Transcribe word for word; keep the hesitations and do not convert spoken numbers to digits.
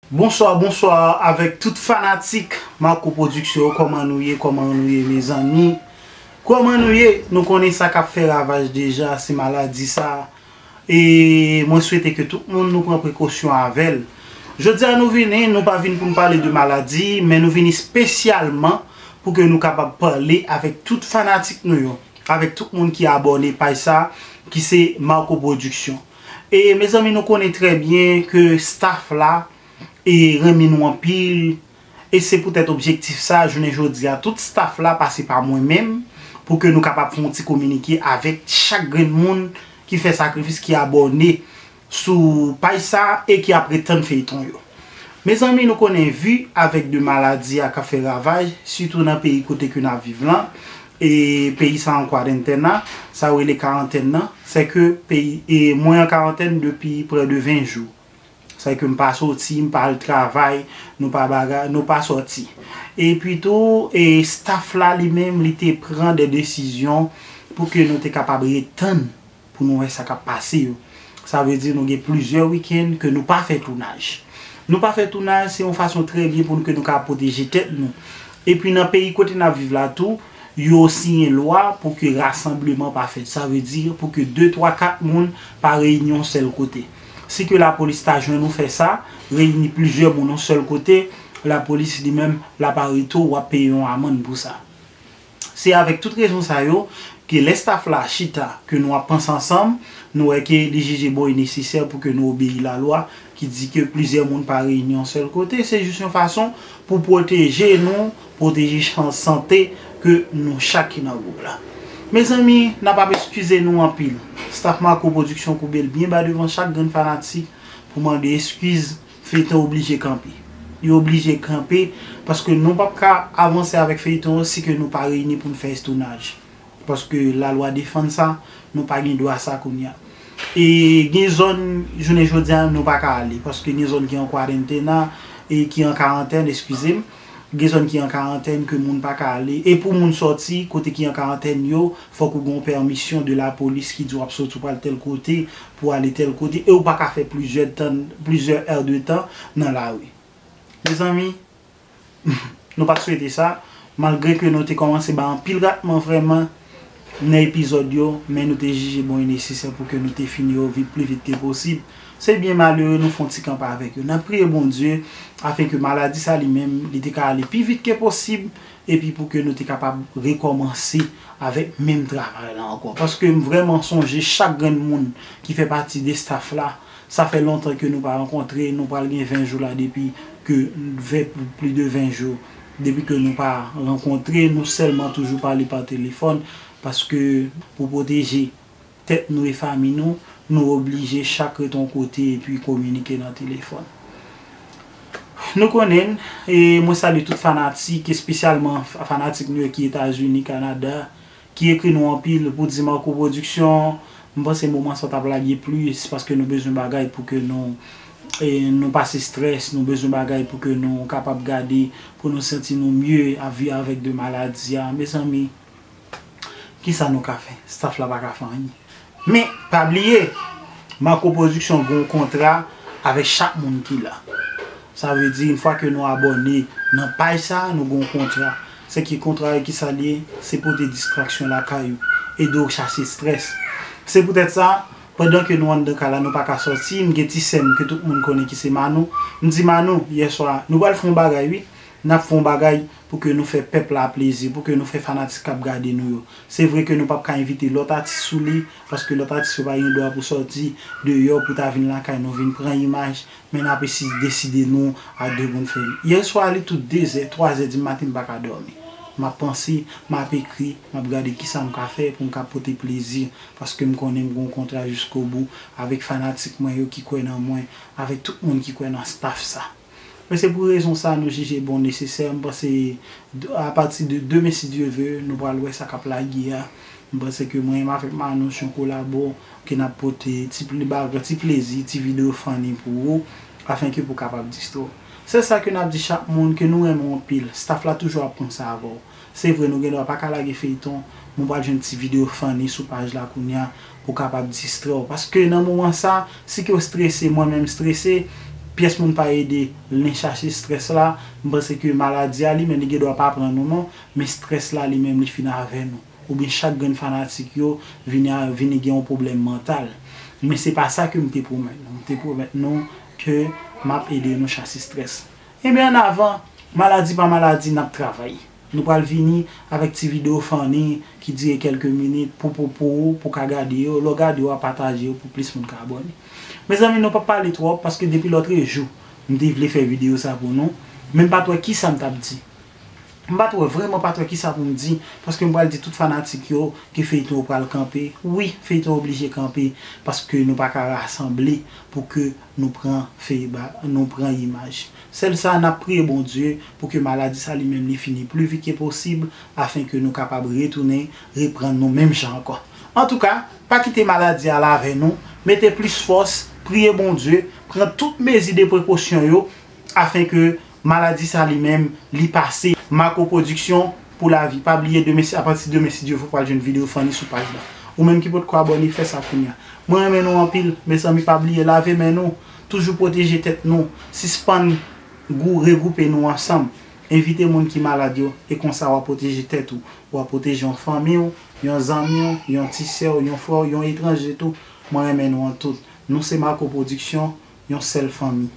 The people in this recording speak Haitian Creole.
Bonswa, bonswa avèk tout fanatik Marco Production yo. Kòman nou ye? Kòman nou ye, mezanmi? Kòman nou ye? Nou konnen sa k ap fè ravaj deja, se maladi sa. E mwen swete ke tout moun nou pran prekosyon avè l. Jodi a nou vini, nou pa vin pou n pale de maladi, men nou vini espesyalman pou ke nou kapab pale avèk tout fanatik nou yo, avèk tout moun ki abòne paj sa, ki se Marco Production. E mezanmi, nou konnen trè byen ke staff la e renmen nou anpil. E se poutèt objektif sa, jounen jodi a, tout staff la pase pa mwen menm pou ke nou kapab fè yon ti kominike avèk chak grenn moun ki fè sakrifis, ki abòne sou paj sa e ki ap ret tann feyton yo. Mezanmi, nou konnen vi avèk de maladi a ka fè ravaj, sitou nan peyi kote ke n ap viv lan. E peyi sa an kwadantèn nan, sa yo rele karantèn nan, se ke peyi, e mwen an karantèn depi prè de ven jou. Sa ke m pa soti, m pa al travay, nou pa bagay, nou pa sòti. Epi tou, e staff la li menm, li te pran de desizyon pou ke nou te kapab ret tann pou nou wè sa k ap pase yo. Sa vle di nou gen plizyè wikenn ke nou pa fè tounaj. Nou pa fè tounaj, se yon fason trè byen pou nou, ke nou ka pwoteje tèt nou. Epi nan peyi kote n ap viv la tou, yo siyen lwa pou ke rasanbleman pa fèt. Sa vle di pou ke de, twa, kat moun pa reyini yon sèl kote. Si ke lapolis ta jwenn ou fè sa, reyini plizyè moun yon sèl kote, lapolis li menm, l ap arete w, w ap peye yon amann pou sa. Se avèk tout rezon sa yo ke lè staff la chita, ke nou ap panse ansanm, nou wè ke li jije bon e nesesè pou ke nou obeyi lalwa ki di ke plizyè moun pa reyini yon sèl kote. Se jis yon fason pou pwoteje nou, pwoteje chan-, sante ke nou chak ki nan gwoup la. Mezanmi, n ap ap eskize nou anpil. Staff Marco Production koube l byen ba devan chak grenn fanatik pou mande eskiz. Feyton oblije kanpe. Li oblije kanpe, paske nou p ap ka avanse avèk feyton an si ke nou pa reyini pou n fè tounaj. Paske lalwa defann sa, nou pa gen dwa sa kounye a. E gen zòn, jounen jodi a, nou pa ka ale, paske gen zòn ki an kwadantèn, e ki an karantèn, eskize m. Gen zòn ki an karantèn ke moun pa ka ale. E pou moun sòti, kote ki an karantèn yo, fòk ou gen yon pèmisyon de lapolis ki di w ap sòti, w pral tèl kote, pou ale tèl kote. E ou pa ka fè plizyè tan, plizyè è de tan nan lari. Mezanmi, nou pa t swete sa, malgre ke nou te kòmanse bay anpil ratman vrèman nan epizòd yo, men nou te jije bon e nesesè pou ke nou te fini yo vit, pli vit ke posib. Se byen malere, nou fè yon ti kanpe avèk yo. N ap priye Bondye afen ke maladi sa li menm, li te ka ale pi vit ke posib, epi pou ke nou te kapab rekòmanse avèk menm travay la ankò. Paske m vrèman sonje chak grenn moun ki fè pati de staff la. Sa fè lontan ke nou pa rankontre, nou pral gen ven jou la depi ke, ven, plis de ven jou depi ke nou pa rankontre, nou sèlman toujou pale pa telefòn, paske pou pwoteje tèt nou e fanmi nou, nou oblije chak ret yon kote epi kominike nan telefòn. Nou konnen, e mwen salye tout fanatik, espesyalman fa-, fanatik nou yo ki Etazini, Kanada, ki ekri nou anpil pou di Marco Production, m panse moman sa w t ap lage plis, paske nou bezwen bagay pou ke nou, e, nou pase strès, nou bezwen bagay pou ke nou kapab gade, pou nou santi nou mye ap viv avèk de maladi a. Mezanmi, kisa nou ka fè? Staff la pa ka fè anyen. Men, pa bliye, Marco Production gen yon kontra avèk chak moun ki la. Sa vle di, yon fwa ke nou abòne nan paj sa, nou gen yon kontra. Se ki kontra a, kisa l ye? Se pote distraksyon lakay ou, ede w chase strès. Se poutèt sa, pandan ke nou anndan kay la, nou pa ka sòti, m gen ti sè m ke tout moun konnen ki se Manou. M di Manou, yèswa, nou pral fè yon bagay, wi. N ap fè yon bagay pou ke nou fè pèp la plezi, pou ke nou fè fanatik k ap gade nou yo. Se vre ke nou p ap ka envite lòt atis sou li, paske lòt atis yo pa gen dwa pou sòti deyò pou ta vin lakay nou vin pran imaj, men n ap esi-, deside nou a de pou n fè li. Yèswa, li tou de zè, twa zè di maten, m pa ka dòmi. M ap panse, m ap ekri, m ap gade kisa m ka fè pou m ka pote plezi, paske m konnen m gen yon kontra jiskobou avèk fanatik mwen yo ki kwè nan mwen, avèk tout moun ki kwè nan staff sa. Men se pou rezon sa nou jije bon nesesè. M panse, d-, apati de demen, si Dye ve, nou pral wè sa k ap lage a. M panse ke mwen menm avèk Manouch, yon kolabo ke n ap pote ti pli-, ba-, ti plezi, ti videyo funny pou ou, afen ke pou kapab distrè w. Se sa ke n ap di chak moun, ke nou renmen w anpil. Staff la toujou ap panse avè w. Se vre, nou gen dwa pa ka lage feyton, men w pral jwenn ti videyo funny sou paj la kounye a pou kapab distrè w. Paske nan moman sa, si ke w strese, mwen menm strese, pyès moun pa ede, li chache strès la. M panse ke maladi a li menm li gen dwa pa pran nou non, men strès la li menm li fin avè nou. Oubyen chak grenn fanatik yo vini, a- vini gen yon pwoblèm mantal. Men se pa sa ke m te pwomèt nou. M te pwomèt nou ke m ap ede nou chase strès. Ebyen, ann avan, maladi pa maladi, n ap travay. Nou pral vini avèk ti videyo funny ki dire kèlke minit pou, pou, pou ou, pou ka gade yo. Lè w gade yo, w a pataje yo pou plis moun ka abòne. Mezanmi, nou p ap pale twòp paske depi lòtrejou, m te vle fè videyo sa pou nou, men m pa t wè kisa m t ap di. M pa t wè, vrèman pa t wè kisa pou m di, paske m pral di tout fanatik yo ke feyton yo pral kanpe. Wi, feyton yo oblije kanpe, paske nou pa ka rasanble pou ke nou pran fey ba, nou pran imaj. Sèl sa, n ap priye Bondye pou ke maladi sa li menm li fini pli vit ke posib, afen ke nou kapab retounen, reprann nou menm jan ankò. Antouka, pa kite maladi a la avè nou, mete plis fòs, priye Bondye, pran tout mezi de prekosyon yo, afen ke maladi sa li menm, li pase. Marco Production pou lavi. Pa bliye demen, si- apati demen, si Dye vle, w pral jwenn videyo funny sou paj la. Ou menm ki potko abòne, fè sa kounye a. Mwen renmen nou anpil, mezanmi, pa bliye lave men nou, toujou pwoteje tèt nou, sispann gou- regwoupe nou ansanm, envite moun ki malad yo, e konsa w ap pwoteje tèt ou, w ap pwoteje yon fanmi w, yon zanmi w, yon ti sè w, yon frè w, yon etranje tou. Mwen renmen nou an tout. Nou se Marco Production, yon sèl fanmi.